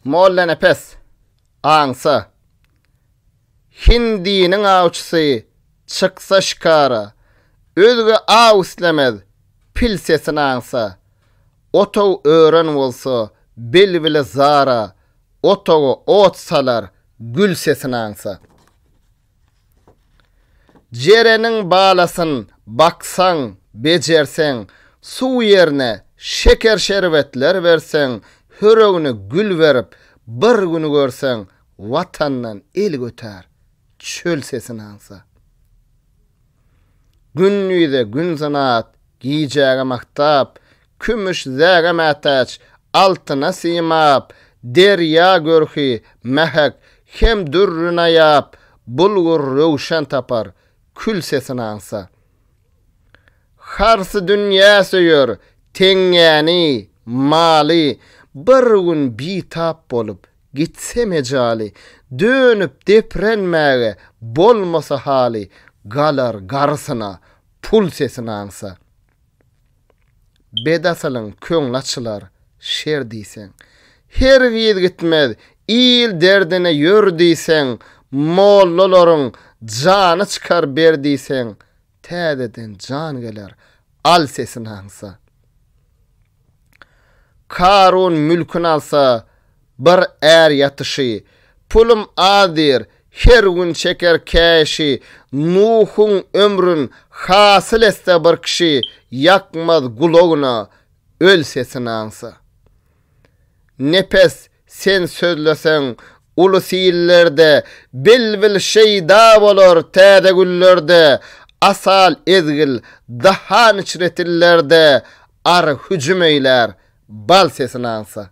Mollanepes, aňsa. Hindiniň awçysy çyksa şikara, Özge aw islemez, pil sesini aňsa. Otag ören bolsa bilbili zara, Otaga ot salar, gül sesini aňsa. Jereniň balasyn baksaň, bejerseň, Suw ýerine şeker-şerbetler berseň, Höregine gül berip, bir güni görseň, Watandan el götär, çöl sesini aňsa. Gündize gün zynat, gijäge mahtap, Kümüş zäge mätäç, altyna simap, Derýa görhi, mähek, hem dürri naýap, Bulgur röwşen tapar, kül sesini aňsa. Harsy dünýä söýer, teňňäni, maly, Bir gün bitap bolup, gitse mejaly, Dönüp deprenmäge bolmasa haly, Galar garysyna, pul sesini aňsa. Bedasylyň köňli açylar, şer diýseň. Hergiz gitmez, il derdine ýör diýseň, Mollalaryň jany çykar ber diýseň, Täzeden jan geler, al sesini aňsa. Karun mülkün alsa, bir är ýatyşy, Pulum az diýr, her gün çeker käşi, Nuhuň ömrün hasyl etse bir kişi, Ýakmaz gulagyna öl sesini aňsa. Nepes, sen sözleseň, ulus illerde, Bilbil şeýda bolar täze güllerde, Asal ezgil dahan içre tillerde, Ary hüjüm eýlär, bal sesini aňsa.